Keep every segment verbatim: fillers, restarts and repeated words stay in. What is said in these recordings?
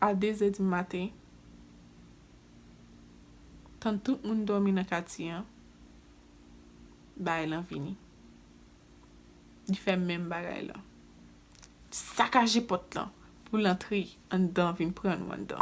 A dezè di maten, tann tout moun dòmi nan katye an, bagay lan vini. Li fè menm bagay lan. Sakaje pòt lan pou l antre anndan, vin pran nou anndan.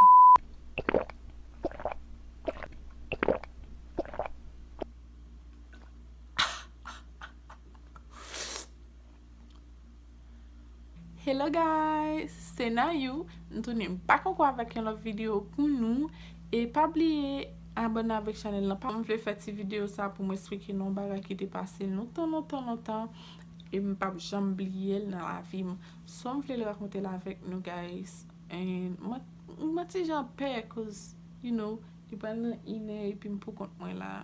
Hello guys, se Nayou. M tounen bak ankò avèk yon lòt videyo pou nou. E pa bliye abòne avèk chanèl lan. Pa m vle fè ti videyo sa pou m esplike nou yon bagay ki te pase lontan, lontan, lontan. E m p ap janm bliye l nan lavi m. So m vle l rakonte l avèk nou guys. And mwen, mwen ti jan pè, cause, you know, li pral nan inè epi m pou kont mwen la.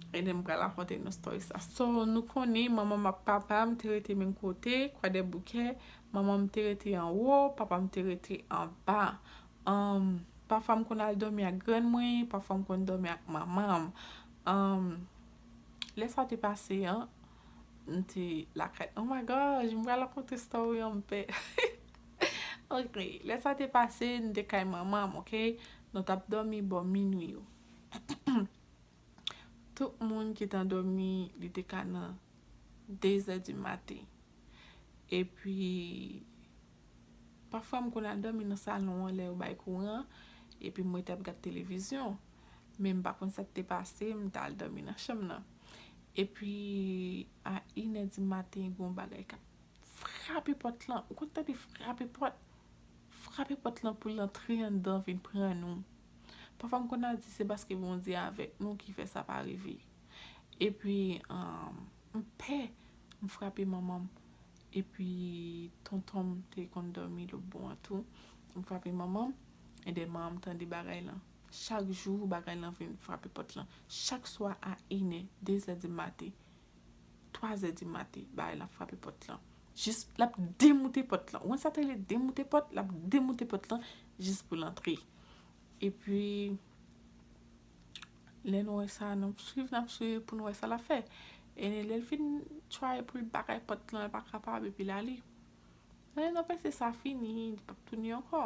And then m pral rakonte nou story sa. So, nou konnen, manman m ak papa m te rete menm kote, Kwadèboukè. Manman m te rete anwo, papa m te rete anba. Um, pafwa m konn al dòmi ak grann mwen, pafwa m konn dòmi ak manman m. Um, lè sa te pase an, m te lakay. Oh my gosh, m pral rakonte story an, m pè. Ok, lè sa te pase, m te kay manman m, ok? Nou t ap dòmi bò minwi yo. Tout moun ki t andòmi, li te ka nan dezè di maten. Epi, pafwa m konn al dòmi nan salon an lè yo bay kouran, epi m rete ap gad televizyon. Men m pa konn sa k te pase, m t al dòmi nan chanm nan. Epi, a inè di maten, gen yon bagay k ap frape pòt lan. Ou konn tande frape pòt? Frape pòt lan pou l antre anndan vin pran nou. Pafwa m konn al di se paske Bondye avèk nou ki fè sa pa rive. Epi, um, m pè, m frape manman m. Epi, tonton m te konn dòmi lòt bò an tou. M frape manman m, and then manman m tande bagay lan. Chak jou, bagay lan vin frape pòt lan. Chak swa a inè, dezè di maten, twazè di maten, bagay lan frape pòt lan. Jis, l ap demoute pòt lan. Ou wè sa te rele demoute pòt? L ap demoute pòt lan jis pou l antre. Epi, lè nou wè sa, n ap swiv, n ap swiv pou nou wè sa l ap fè. E lè l fin try pou l bagay pòt lan, l pa kapab, epi l ale. Lè nou panse sa fini, li p ap tounen ankò.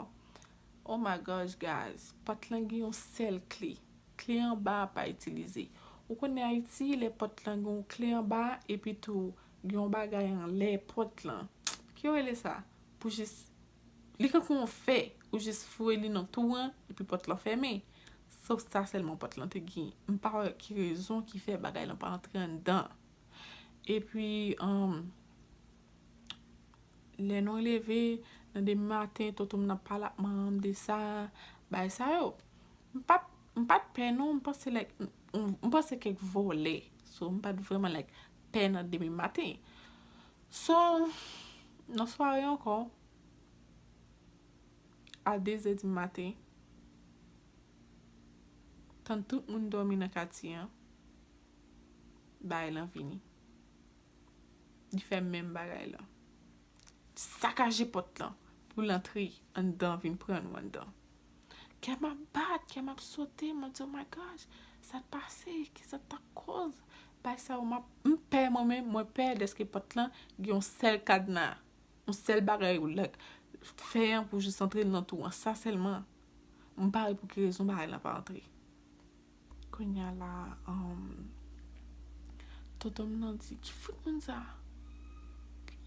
Oh my gosh, guys. Pòt lan gen yon sèl kle. Kle anba a pa itilize. Ou konnen Ayiti, lè pòt lan gen yon kle anba, epi tou gen yon bagay anlè pòt lan. Ki yo rele sa? Pou jis, li kankou yon fè, ou jis foure li nan twou an, epi pòt lan fèmen. Sòf sa sèlman pòt lan te gen. M pa wè ki rezon ki fè bagay lan pa antre anndan. Epi, um, lè nou leve, nan demi maten, tonton m nan pale ak manman m de sa, bagay sa yo. M pa t, m pa t pè non, m panse, like, m, m panse kèk vòlè. So, m pa t vrèman, like, pè nan demi maten. So, nan sware ankò, a dezè di maten, tann tout moun dòmi nan katye an, bagay lan vini. Li fè menm bagay lan. Sakaje pòt lan pou l antre anndan, vin pran nou anndan. Kè m ap bat, kè m ap sote, mwen di, "Oh my gosh, sa t pase, ki sa t ap koz?" Bagay sa yo, m ap, m pè mwen menm, mwen pè dèske pòt lan gen yon sèl kadna, yon sèl bagay, like, fè an pou jis antre nan twou an, sa sèlman. M pa wè pou ki rezon bagay lan pa antre. Kounye a la, um, tonton m nan di, "Ki fout moun sa?"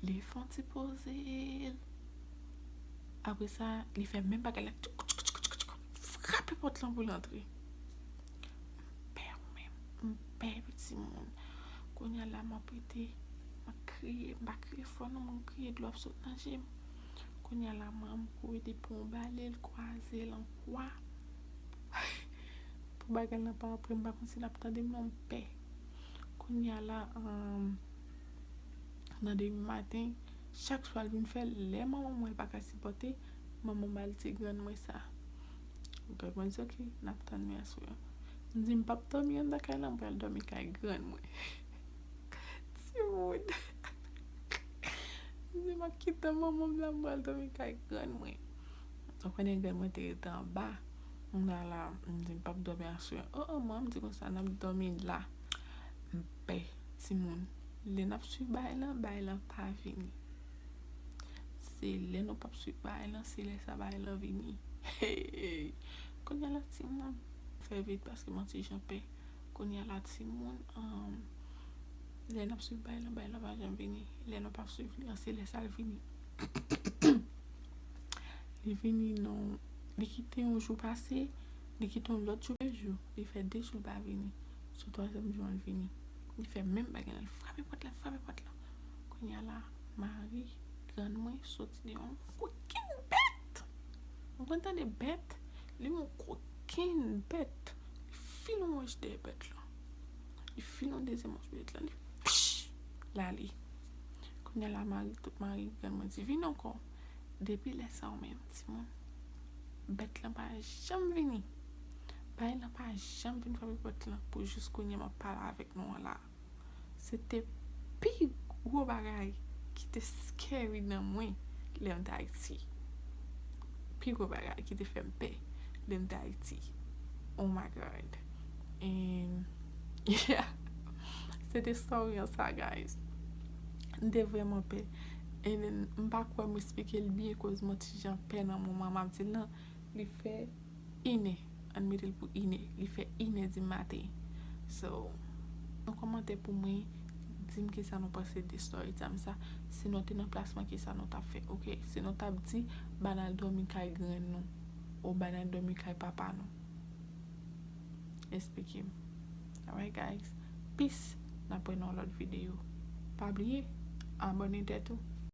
Li fè yon ti poze l. Apre sa, li fè menm bagay la, tchouk, tchouk, tchouk, tchouk, frape pòt lan pou l antre. M pè mwen menm, m pè piti moun. Kounye a la, m ap rete, m ap kriye, m pa kriye fò non, m kriye dlo ap sot nan je m. Kounye a la, manman m kouri depi yon bale, l kwaze l an kwa. Pou bagay lan pa antre, m pa konn si l ap tande m non, m pè. Kounye a la, um, nan demi maten, chak swa l vin fè, lè manman m wè l pa ka sipòte, manman m ba l ti grann mwen sa. Grann mwen di, "Ok, n ap tann li aswè." M di, "M p ap dòmi anndan kay lan, m pral dòmi kay grann mwen." Timoun. M di, "M ap kite manman m la, m pral dòmi kay grann mwen." Ou konnen grann mwen te rete anba. Kounye a la, m di, "M p ap dòmi aswè." "Oh, oh, manman," m di konsa, "n ap dòmi la." M pè, timoun. Lè n ap swiv bagay lan, bagay lan pa vini. Se lè nou p ap swiv bagay lan, se lè sa bagay lan vini. Kounye a la timoun, fè vit paske m an ti jan pè. Kounye a la timoun, um, lè n ap swiv bay lan, bay lan pa janm vini. Lè n ap ap swiv li an, se lè sa l vini. Li vini non, li kite yon jou pase, li kite yon lòt jou, de jou. Li fè de jou l pa vini. Sou twazyèm jou an l vini. Li fè menm bagay la, l frape pòt la, frape pòt la. Kounye a la, mari grann mwen soti deyò, yon kokenn bèt. Ou konn tande bèt? Li yon kokenn bèt. Li file yon wòch dèyè bèt la. Li file yon dezyèm wòch bèt la. Li psh! L ale. Kounye a la, mari, tout mari grann mwen di, vin ankò. Depi lè sa a menm, timoun, bèt lan pa janm vini. Bay lan pa janm vin frape pòt lan pou jis kounye a m ap pale avèk nou an la. Se te pi gwo bagay ki te scary nan mwen lè m t Ayiti. Pi gwo bagay ki te fè m pè lè m t Ayiti. Oh my God. And yeah. Se te story an sa, guys. M te vrèman pè. And then, m pa kwè m esplike l byen koz m an ti jan pè nan moman m ap di l lan. Li fè inè. Ann mete l pou inè. Li fè inè di maten. So, nan kòmantè pou mwen, di m kisa nou panse de story time sa. Si nou te nan plas mwen, kisa nou t ap fè, oke? Si nou t ap di, ba n al dòmi kay grann nou, ou ba n al dòmi kay papa nou. Esplike m. Alright, guys. Peace. N ap wè nan lòt videyo. Pa bliye, abòne tèt ou.